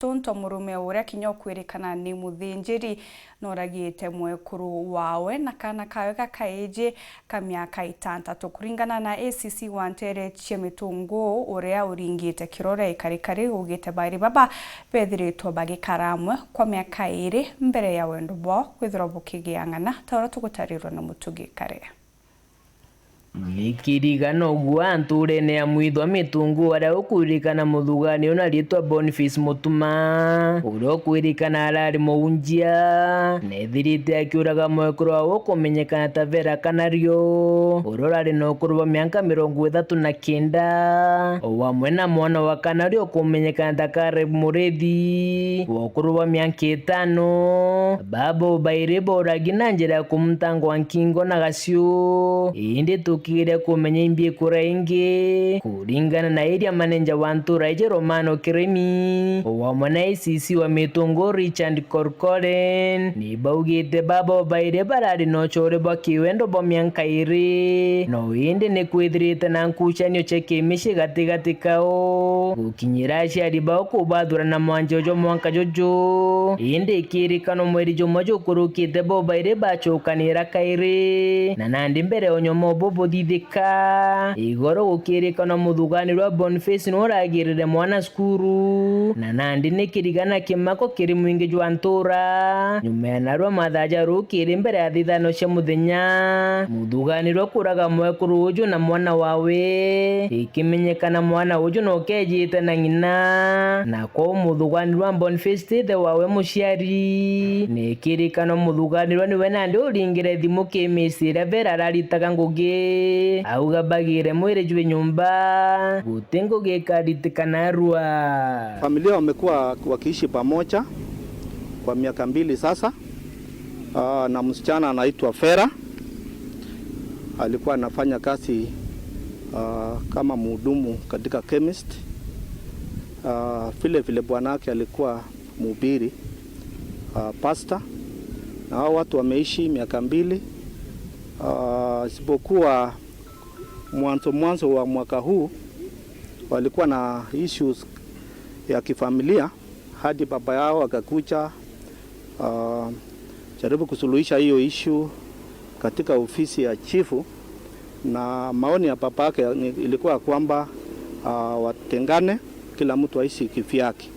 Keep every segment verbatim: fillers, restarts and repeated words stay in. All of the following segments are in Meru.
Tonto murume uria kinya ukwirikana ni muthinjiri, noragite mwekuru wawe na kaana kawe gakaiji ka miaka itantatu. Kuringana na A C C wa nteere cia Mitungu, uria uringite kirore ikarikari, ugite bairi baba bethiritwe bagikara amwe kwa miaka iiri mbere ya wendo bwao kwithirwa bukigiang'ana, ta uria tugutarirwa na Mutugi Kare. Nikirigano gwa ntuurene ya mwithwa Mitungu, aria ukwirikana muthugani una riitwa Boniface Mutuma, uria ukwirikana arari muunjia, neethirite akiuraga mwekuru wawe ukumenyekana ta Vera Kanario, uria urari na ukuru bwa mianka mirongo ithatu na kenda, o amwe na mwana wa Kanario ukumenyekana ta Caleb Murithi, wa ukuru bwa mianka itano. Baba ubairi boragi na njira ya kumutangwa nkingo na gaciu, indi tukigeria kumenya imbi ikura ingi. Kuringana na area manager wa ntura iji Romano Kirimi, o amwe na A C C wa Mitungu Richard Korkoren, ni baugite baba ubairi barari na ucore bwa kiwendo bwa mianka iiri, no indi ni kwithirite na nkucanio cia kimici gatigati kao. Kinyira aciari bao kubathura na mwanjo jwa mwanka juju, indi ikirikano mweri jumwe jukurukite, bo bairi bacokanira kairi, na nandi mbere o nyuma o bo buthithika. Igoro gukirikanwa muthuganirwa Boniface niwe uragirire mwana cukuru, na nandi ni kirigana kimako kiri mwingi jwa ntura. Nyuma ya narua mathaa ja rukiri mbere ya thithano cia muthenya, muthuganirwa kuraga mwekuru uju na mwana wawe. Ikimenyekana mwana uju no kejite na ng'ina, na kwou muthuganirwa Boniface ti ithe wawe muciari. Nikirikano muthuganirwa niwe nandi uringire thimu kimisi iria Vera araritaga ngugi, auga bagire mwiri jwi nyumba, guti ngugi ikaritikana arua. Familia wamekuwa wakiishi pamoja kwa miaka mbili sasa. Ah, na msichana anaitwa Vera. Alikuwa anafanya kazi, ah, kama mhudumu katika chemist. Ah, vile vile bwanake alikuwa mhubiri, ah, pastor. Na hao watu wameishi miaka mbili. Ah, isipokuwa mwanzo, mwanzo wa mwaka huu walikuwa na issues ya kifamilia. Hadi baba yao akakuja, ah, jaribu kusuluhisha hiyo issue katika ofisi ya chifu, na maoni ya baba yake ni, ilikuwa ya kwamba, ah, watengane, kila mtu aishi kivyake.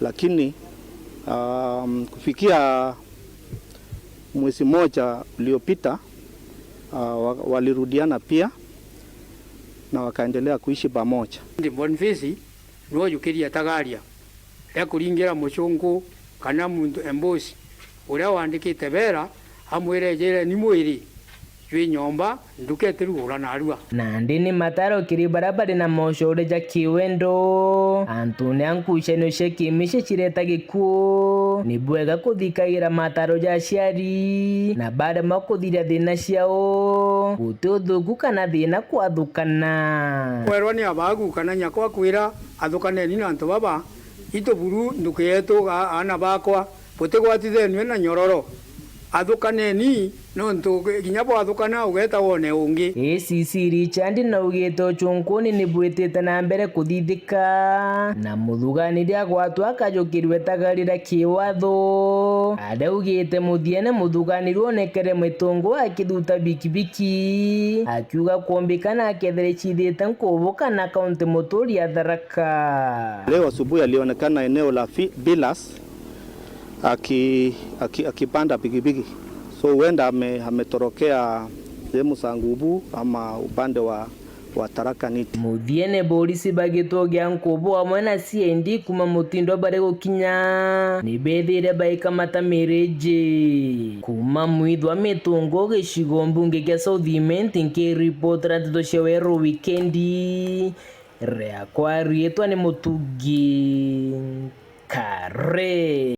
Lakini, ah, kufikia mwezi moja uliopita, ah, wa-, walirudiana pia na wakaendelea kuishi pamoja. Ndi Boniface niwe ujukirie atagaria ria kuringira mucunku kana muntu embosi uria wandikite Vera, amwire, "Ejireni mwiri jwi nyomba, nduka itirugura narua." Nandi ni mataro kiri baria bari na mocore ja kiwendo. Antune a nkucanio cia kimici cireta gikuo, ni bwega kuthikagira mataro ja aciari na barema kuthiria thina ciao. Guti uthuku kana thina kwathukana. Kwerwa ni abagu kana nyakwa kwira, "Athukaneni na antu baba, itu buru nduki yetu, a-, aana bakwa, butigwatithenue na nyororo. Athukaneni, nontu kinya bwathukana ugeta wone ungi." A C C Richard naugite ucunkuni ni bwitite na mbere kuthithika, na muthuganiri agwatwa akajukirwe tagarira kiwatho. Araugite muthiene muthuganiri onekere Mitungu akithuta bikibiki, akiuga kumbikana akethire cithite nkubu kana kaunti muturi ya Tharaka. Leo asubuhi alionekana eneo la Fi-, Bilas aki-, aki-, akipanda pikipiki. So huenda ame-, ametorokea sehemu za Ngubu ama upande wa, wa Tharaka Nithi. Muthiene borisi bagitugia nkubu amwe na C I D kuma Mutindo bari gukinya, ni bethire baikamata miri iji. Kuma mwithwa Mitungu gicigo mbunge kia South Imenti, nkiripotera nteto cia Weru Wikendi, riakwa riitwa ni Mutugi Kare.